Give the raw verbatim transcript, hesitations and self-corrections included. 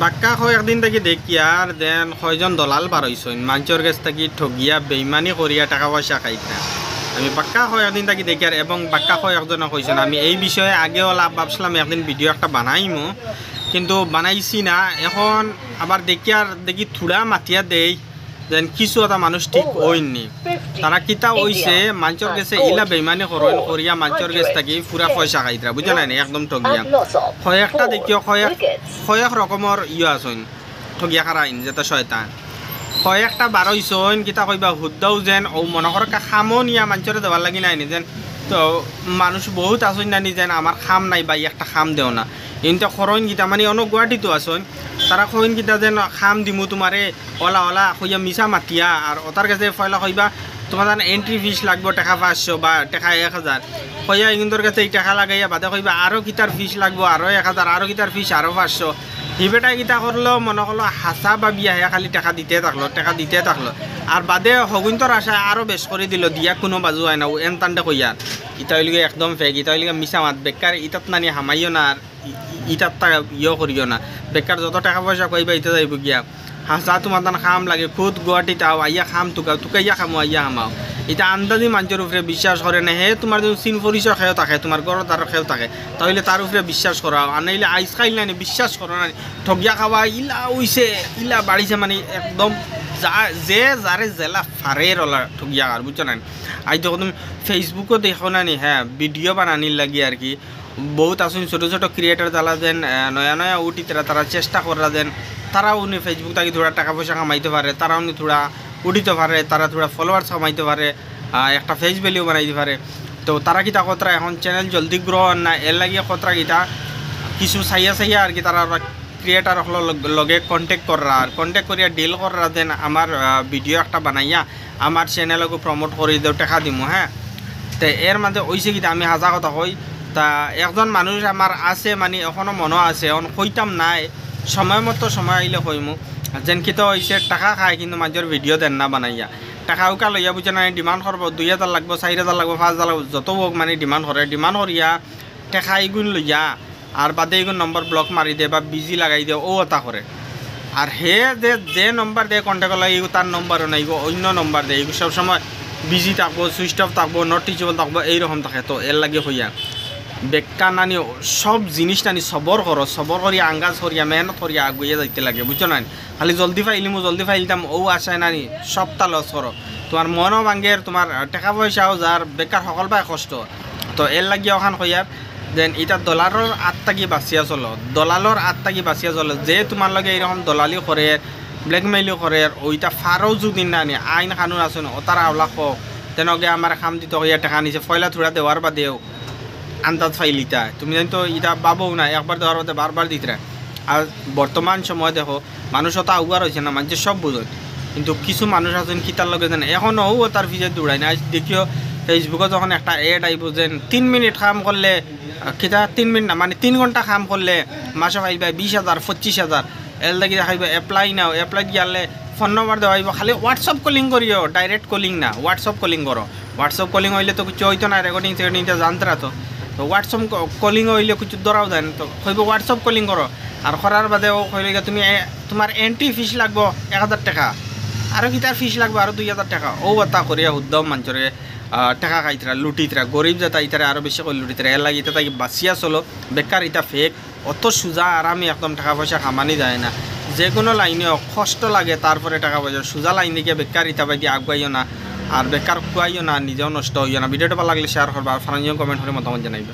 বাক্কা কয়েকদিন থাকি দেখিয়ার যেন কয়জন দলাল বার অইছইন, মানষর গেছ থাকি ঠগিয়া বেইমানি করিয়া টেকা পয়সা খাইতা। আমি বাক্কা কয়েকদিন থাকি দেখিয়ার এবং বাক্কা কয়েকজনে কইছইন। আমি এই বিষয়ে আগেও লাভ ভাবছিলাম একদিন ভিডিও একটা বানাইমু, কিন্তু বানাইছি না। এখন আবার দেখিয়ার দেখি থুড়া মাতিয়া দেই যেন কিছু এটা মানুষ ঠিক অইননি। তারা কিতা অইছে, মানষর গেছে ইলা বেইমানি করইন, করিয়া মানষর গেছ থাকি পুরা পয়সা খাইতরা, বুঝো নাই নি? একদম ঠগিয়া। কয়েকটা দেখিও, কয়েক, কয়েক রকমর ইয়ে আছইন, ঠগিয়া খারাইন, যেটা শয়তান। কয়েকটা বার অইছইন, কিতা কইবা, হুদ্দাও যেন, অউ মনো করো কা-, কামও নিয়া মানষরে দেওয়ার লাগি নায় নি, যেন তো মানুষ বহুত আছইন না নি, যেন আমার কাম নাই ভাই, একটা কাম দেও না। ইনতে করইন কিতা, মানে, অনো গুয়াহাটিত আছইন, তারা কইন কিতা যেন কাম দিমু তুমারে, অলা অলা কইয়া মিছা মাতিয়া, আর ওতার গেছে পয়লা কইবা, তুমার যেন entry fees লাগবো টেকা পাঁচশো বা টেকা এক হাজার। কইয়া ইগুনতর গেছে ই টেকা লাগাইয়া বাদে কইবা, আরো কিতার fees লাগবো, আরো এক হাজার, আরো কিতার fees, আরো পাঁচশো। হি বেটায় কিতা করলো, মনো করলো হাছা ভাবিয়া হে খালি টেকা দিতে থাকলো, টেকা দিতে থাকলো। আর বাদে হগুনতর আশায় আরো বেশ করি দিলো, দিয়া কুনু বাজু অয় না, অউ এন তান্ডে কইয়া। ইতা অইলগি একদম fake, ইতা অইলগি মিছা মাত, বেকার ইতাত নানি হামাইও না, আর ই-, ই-, ইতার তা ইয়ে করিও না। বেকার যত টেকা পয়সা কইবা, ইতা যাইবো গিয়া। হাছা তুমার তান কাম লাগে, খুদ গুয়াহাটিত আও, আইয়া কাম তুকাও, তুকাইয়া কামো আইয়া হামাও। ইতা আন্দাজি মানষর উপরে বিশ্বাস করে না। হে তুমার যদি চিন পরিচয় কেউ থাকে, তুমার ঘরর তার কেউ থাকে, তা অইলে তার উপরে বিশ্বাস করো। আর নাইলে আইজ কাইল নানি বিশ্বাস করো না। ঠগিয়া খাওয়া ইলা অইছে, ইলা বাড়িছে, মানে, একদম যা-, যে যারে যেলা ফারের অলা ঠগিয়া খার, বুঝছো না? আইজ দেখো তুমি Facebook-ও দেখো না নি, হ্যাঁ, ভিডিও বানানির লাগি আর কি। বহুত আছইন ছোট ছোট creator যারা যেন, আহ, নয়া নয়া উঠিতরা, তারা চেষ্টা কররা যেন, তারাও উনি Facebook থাকি থুড়া টেকা পয়সা কামাইতো পারে, তারাও উনি থুড়া উঠিতো পারে, তারা থুড়া followers কামাইতো পারে, আহ, একটা face value বানাইতো পারে। তো তারা কিতা করতরা, এখন channel জলদি grow অর না, এর লাগি করতরা কিতা, কিছু চাইয়া চাইয়া আর কি, তারা ওরা creator অকলর লগ-, লগে contact কররা, আর contact করিয়া deal কররা যেন আমার, আহ, ভিডিও একটা বানাইয়া আমার channel-অগু promote করি দেও, টেকা দিমু, হ্যাঁ। তে এর মাঝে অইছে কিতা, আমি হাছা কথা কই, তা একজন মানুষ আমার আছে, মানে, এখনো মনো আছে, অখন কইতাম নায়, সময় মতো সময় আইলে কইমু। যেন কিতা অইছে, টেকা খায় কিন্তু মানষর ভিডিও দেন না বানাইয়া। টেকা উকা লইয়া, বুঝছো না, demand করবো, দুই হাজার লাগবো, চাইর হাজার লাগবো, পাঁচ হাজার লাগবো, যত অউক, মানে, demand করে, demand করিয়া টেকা ইগুন লইয়া আর বাদে ইগুন নম্বর block মারি দে বা busy লাগাই দে, অউ অতা করে। আর হে যে, যে নম্বর দে contact-র লাগি, ইগু তার নম্বরও নাই, ইগু অইন্য নম্বর দে, ইগু সবসময় busy থাকবো, switch off থাকবো, not reachable থাকবো, এইরকম থাকে। তো এর লাগি কইয়া বেকার নানি সব জিনিস নানি সবর করো, সবর করিয়া, আঙ্গাজ করিয়া, মেহনত করিয়া আগুইয়া যাইতে লাগে, বুঝছো না? খালি জলদি পাইলিমু, জলদি পাইলিতাম, অউ আশায় নানি সবটা loss করো। তুমার মনও ভাঙ্গের, তুমার, আহ, টেকা পয়সাও যার, বেকার হকল বায় কষ্ট। তো এর লাগি অখান কইয়ার যেন ইতা দলালর আত থাকি বাঁচিয়া চলো, দলালর আত থাকি বাঁচিয়া চলো। যে তুমার লগে এইরকম দলালি করের, blackmail-ও করের, অউ ইতা ফারো যদি নানি আইন কানুন আছে না, অতার আওলা কও। তেন অগে আমার কাম দিতো কইয়া টেকা নিছে, পয়লা থুড়া দেওয়ার বাদেও আন্দাজ পাইলিতা। তুমি জানো তো ইতা ভাবো না, একবার দেওয়ার বাদে বারবার দিতরা। আর বর্তমান সময় দেখো, মানুষ অত আগুয়ার অইছে না, মানষে সব বুঝইন। কিন্তু কিছু মানুষ আছইন কিতার লগে যেন এখনো অউ অতার পিছে দৌড়াইন। আইজ দেখিও Facebook-ও যখন একটা ad আইবো যেন তিন মিনিট কাম করলে, আহ, কিতা তিন মিনিট না, মানে তিন ঘন্টা কাম করলে মাসো পাইবা বিশ হাজার, পঁচিশ হাজার। এর লাগি দেখাইবো apply now, apply গিয়ালে phone number দেওয়া অইবো, খালি WhatsApp calling করিও, direct calling না, WhatsApp calling করো। WhatsApp calling অইলে তো কিচ্ছু অইতো না, recording সেকর্ডিং তো জানতরা তো। তো WhatsApp ক-, calling অইলে কিচ্ছু ধরাও যায় না, তো কইবো WhatsApp calling করো। আর করার বাদে অউ কইলো গিয়া তুমি এ-, তুমার entry fees লাগবো এক হাজার টেকা, আরো কিতার fees লাগবো আরো দুই হাজার টেকা। অউ অতা করিয়া হুদ্দাও মানষরে, আহ, টেকা খাইতরা, লুটিতরা, গরিব যেতা ইতারে আরো বেশি করি লুটিতরা। এর লাগি ইতা থাকি বাঁচিয়া চলো, বেকার ইতা fake। অত সুজা আরামে একদম টেকা পয়সা কামানি যায় না। যে কুনু line-এ অউক, কষ্ট লাগে, তারপরে টেকা পয়সা। সুজা line-এ গিয়া বেকার ইতা বায়দি আগুয়াইও না, আর বেকার খুয়াইও না, নিজেও নষ্ট অইও না। ভিডিওটা ভালা লাগলে share করবা, আর friend-জন comment করি মতামত জানাইবা।